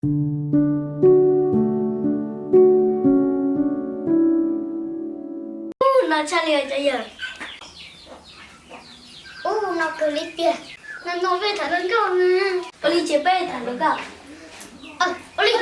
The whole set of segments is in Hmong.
Ub, no tshaj li cov yawg. Ub, no kawg li tiag. No no peb tham hluas nkauj na. Ua li ces peb tham hluas nkauj. Ua li.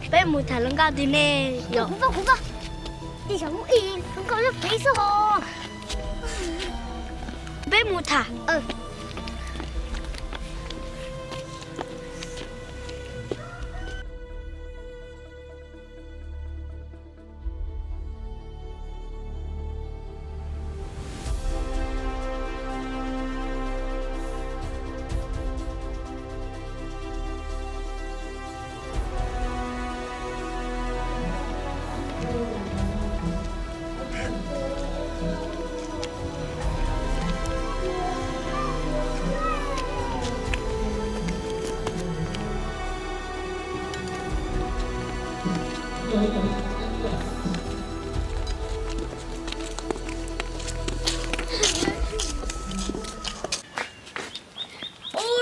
Peb mus tham hluas nkauj tim ne. Kuv, kuv, kuv, kuv. Hluas nkauj lub pev xwb os. Peb mus tham. Ub,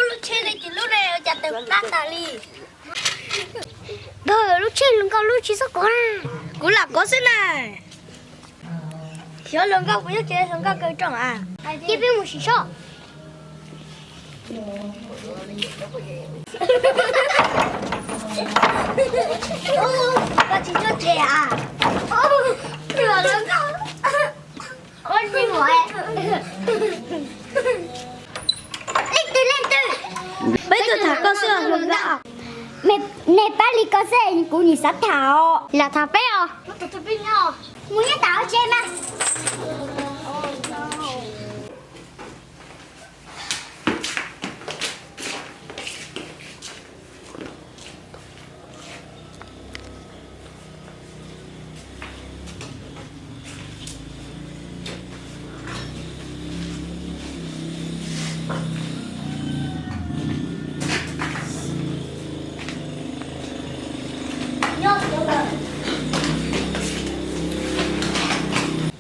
lub tsheb ne ces lub ne ua cas tawm plab tas li. Npawg, lub tsheb hluas nkauj lub tsis txhob kov na. Kuv lam kov xwb na. Xyov hluas nkauj puas nyob tsev, hluas nkauj kaw rooj a. Cia peb mus sim soj. Koj tsis nyob tsev a? Hluas nkauj. Leej twg, leej twg? Peb tuaj tham koj xwb hluas nkauj. Nej pab li ko xwb, kuv nim xav tham os. Lam tham peb os. Mus nyob tom tsev mas.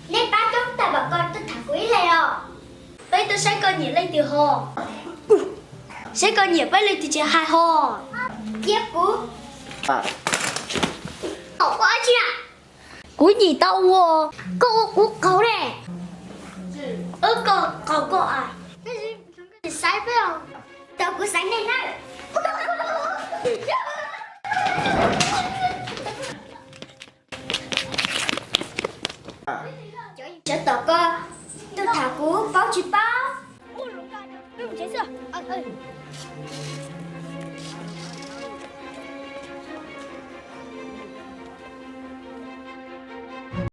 Nej pab coob tag npaum ko tuaj tham kuv ib leeg os. Peb tuaj saib koj nyiam leej twg ho. Saib koj nyiam peb leej twg tsis hais ho. Cia kuv. Koj ua dab tsi na? Kuv nyiam tau ua. Koj ua kuv qaug ne. Wb koj qaug koj a. Xaiv peb os. Tau kuv xaiv nej na. Sawv tom ko tuaj tham kuv paub tsis paub? Peb mus tsev xwb.